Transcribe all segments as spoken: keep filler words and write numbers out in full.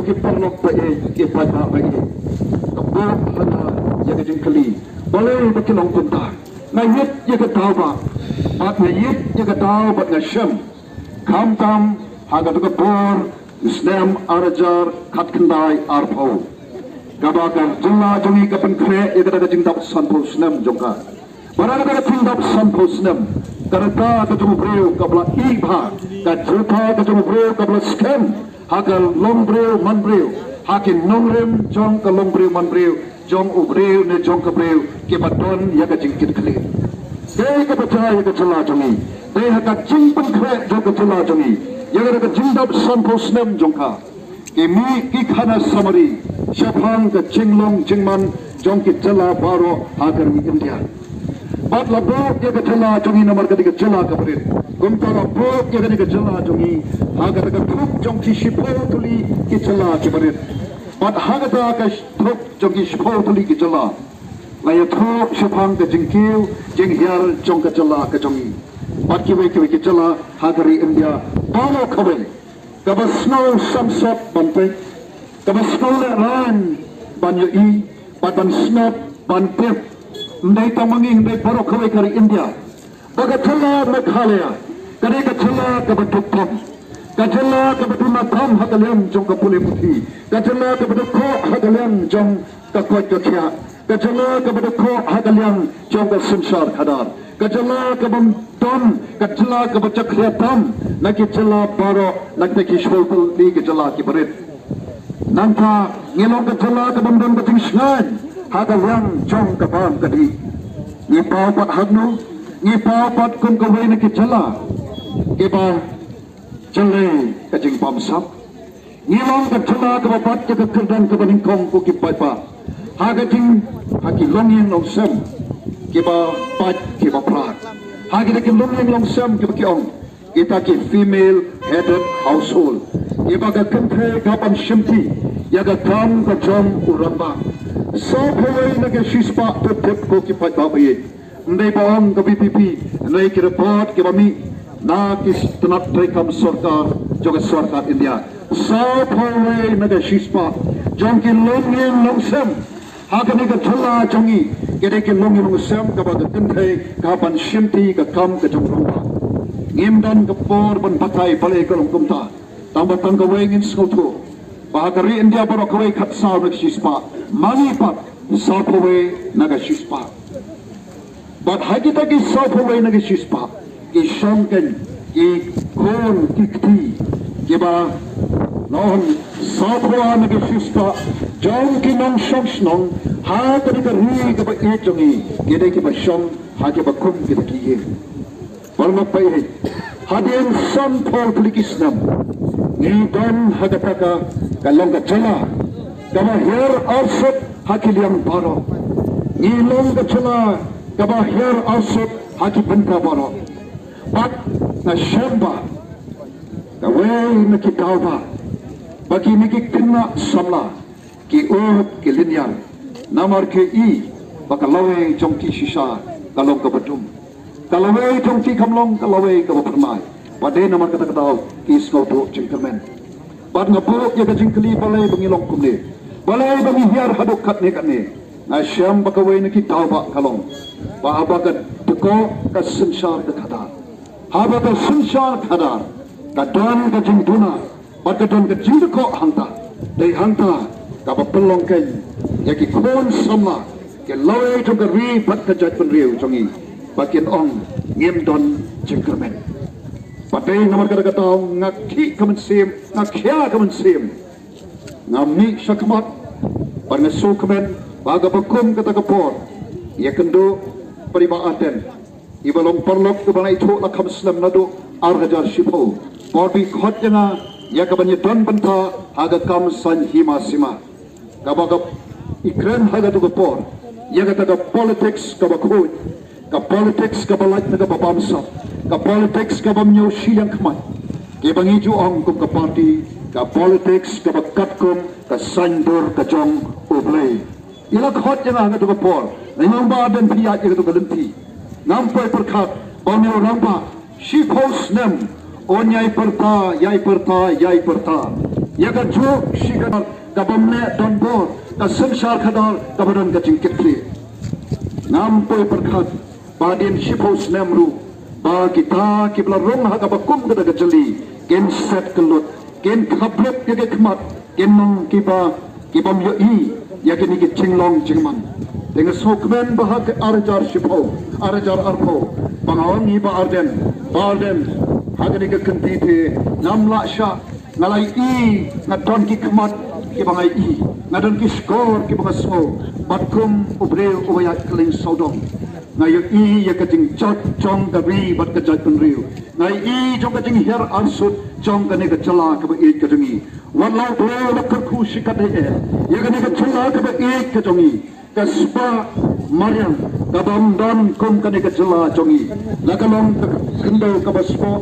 Ki paralok ba ïeit, ki paidbah ba ïeit, ka pop ha nga ïa ka jingkylli, balei ba ki long kumta? Nga ïit ïa ka daw ba, bad nga ïit ïa ka daw bad nga shem, khamtam ha katu ka por snem ar hajar khatkhyndai arphew, kaba ka jylla jong ngi ka pynkhreh ïa kata ka jingdap sanphew snem jong ka. Bad ha kata ka jingdap sanphew snem, ka rta ka jong u briew kaba la ïeit bha, ka rta ka jong u briew kaba la skhem ha ka longbriew manbriew, ha ki nongrim jong ka longbriew manbriew, jong u briew ne jong ka briew, kiba don ïa ka jingkitkhlieh. Dei kaba jia ïa ka jylla jong ngi, dei ha ka jingpynkhreh jong ka jylla jong ngi ïa kata ka jingdap sanphew snem jong ka, ki mih ki khana samari shaphang ka jinglong jingman jong ki jylla baroh ha ka ri India. Bad la buh ïa ka jylla jong ngi namar ka dei ka jylla kaba rit. Kumta la buh ïa kane ka jylla jong ngi ha kata ka thup jong ki shiphew tylli ki jylla kiba rit. Bad ha kata ka thup jong ki shiphew tylli ki jylla, la ïathuh shaphang ka jingkiew jinghiar jong ka jylla ka jong ngi bad kiwei kiwei ki jylla ha ka ri India baroh kawei, kaba sngew samsot ban peit, kaba sngew lehraiñ ban ïohi, bad ban sngap ban tip. Ym dei tang ma ngi, hynrei baroh kawei ka ri India, ba ka jylla Meghalaya ka dei ka jylla kaba duk tam, ka jylla kaba duna tam ha ka liang jong ka pule puthi, ka jylla kaba duk khoh ha ka liang jong ka koit ka khiah, ka jylla kaba duk khoh ha ka liang jong ka synshar khadar, ka jylla kaba don, ka jylla kaba jakhlia tam na ki jylla baroh, na ki shiphew tylli ki jylla kiba rit. Nangta ngi long ka jylla kaba don ka jingshngaiñ ha ka liang jong ka bam ka dih. Ngi paw pat hangno? Ngi paw pat kum kawei na ki jylla kiba jyllei ka jingbamsap. Ngi long ka jylla kaba bat ïa ka kyrdan kaba nyngkong, ko ki paidbah, ha ka jing, ha ki longïing longsem kiba pait kiba prak, ha kita ki longïing longsem kiba ki ong kita ki female headed household, kiba ka kynthei ka ban shimti ïa ka kam ka jong u rangbah. Sawphew wei na ka shispah te tip, ko ki paidbah ba ïeit. Ym dei ba ong ka V P P, hynrei ki report kiba mih na ki tnat treikam sorkar jong ka sorkar India, sawphew wei na ka shispah jong ki longïing longsem ha kane ka jylla jong ngi, ki dei ki longïing longsem kaba ka kynthei ka ban shimti ka kam ka jong u rangbah. Ngim don ka por ban batai balei ka long kumta. Tang ba tang kawei ngin sngewthuh ba ha ka ri India baroh kawei khatsaw na ka shispah, ma ngi pat sawphew wei na ka shispah. Bad ha kita ki sawphew wei na ki shispah, ki shong kein ki khun ki kti, kiba long sawphew na ki shispah jong ki nongshong shnong ha kane ka ri kaba ïeit jong ngi, ki dei kiba shong ha kiba kum kita ki ïing. Paralok ba ïeit, hadien sanphew tylli ki snem ngi don ha kata ka, ka long ka jylla kaba hiar arsut ha ki liang baroh. Ngi long ka jylla kaba hiar arsut ha ki bynta baroh. Bad nga shem ba kawei na ki daw ba, ba kine ki khynnah samla ki ud ki lynñiar, namar ki i ba ka lawei jong ki shisha ka long kaba dum, ka lawei jong ki kam long ka lawei kaba phyrnai. Bad dei namar kata ka daw ki sngewthuh jingkyrmen. Bad nga buh ïa ka jingkylli, balei ba ngi long kumne, balei ba ngi hiar haduh katne katne. Nga shem ba kawei na ki daw ba ka long ba haba ka dkoh ka synshar ka khadar, haba ka synshar khadar ka don ka jingduna bad ka don ka jingdkoh hangta, dei hangta kaba pynlong kein ïa ki khun samla, ki lawei jong ka ri bad ka jaitbynriew jong ngi, ba kin ong ngim don jingkyrmen. Bad dei namar kata ka daw nga khih ka mynsiem, nga khia ka mynsiem, nga mih shakhmat bad nga sngewkmen ba kaba kum kata ka por ïa kynduh Pariba Aten, iba long paralok kaba la ithuh la kham snem naduh ar hajar shiphew, por ba i khot ïa nga ïa kaban ïadon bynta ha ka kam saiñ hima sima. Kaba ka i kren ha katu ka por ïa kata ka politics kaba khuid, ka politics kaba lait na kaba bamsap, ka politics kaba ym ñiew shiliang khmat, kiba ngi ju ong kum ka party, ka politics kaba katkum ka saiñdur ka jong U Blei. I la khot ïa nga ha katu ka por, nga ong ba dang phi ïaid ïa katu ka lynti, ngam poi pyrkhat ba une u rangbah shiphew snem un ïai pyrta, ïai pyrta, ïai pyrta. Ïa ka juk shi ka bym leh donbor, ka synshar khadar kaba don ka jingkitkhlieh. Ngam poi pyrkhat ba dien shiphew snem ruh ba kita kiba la rung ha kaba kum kata ka jylli kin set ka lut, kin khaplup ïa ka khmat, kin long kiba, ki bym ïohi ïa kine ki jinglong jingman. Te nga sngewkmen ba ha ka ar hajar shiphew, ar hajar arphew, ba nga ong ïa i Bah Ardent, Bah Ardent, ha kane ka kynti te ngam lah shah, nga la ïohi, nga don ki khmat kiba nga ïohi, nga don ki shkor kiba nga sngew, bad kum u briew uba ïaid kylleng sawdong, nga ïohi ïa ka jingjot jong ka ri bad ka jaitbynriew, nga ïohi jong ka jinghiar arsut jong kane ka jylla kaba ïeit ka jong ngi. Wat la u briew u la kyrkhu shikatdei eh ïa kane ka jylla kaba ïeit ka jong ngi, ka spah mariang ka bym don kum kane ka jylla jong ngi. La ka long ka khyndew kaba spah,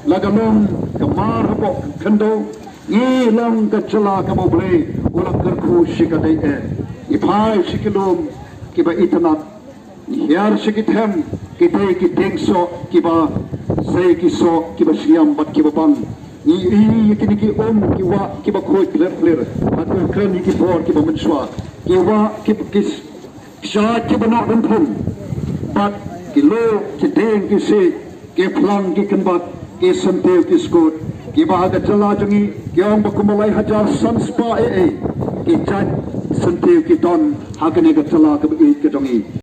la ka long ka mar hapoh khyndew, ngi long ka jylla kaba U Blei u la kyrkhu shikatdei eh. Ngi phai sha ki lum kiba itynnad, ngi hiar sha ki them, kitei ki dieng soh kiba sei, ki soh kiba shngiam bad kiba bang. Ngi ïohi ïa kine ki um, ki wah kiba khuid phlir phlir, ha ka kren ïa ki bor kiba mynshuwa, ki wah ki, ki kshaid kiba noh dynthung, bad ki luk, ki dieng, ki siej, ki phlang, ki kynbat, ki syntiew, ki skud, kiba ha ka jylla jong ngi ki ong ba kumba lai hajar san spah ei ei ki jait syntiew ki don ha kane ka jylla kaba ïeit ka jong ngi.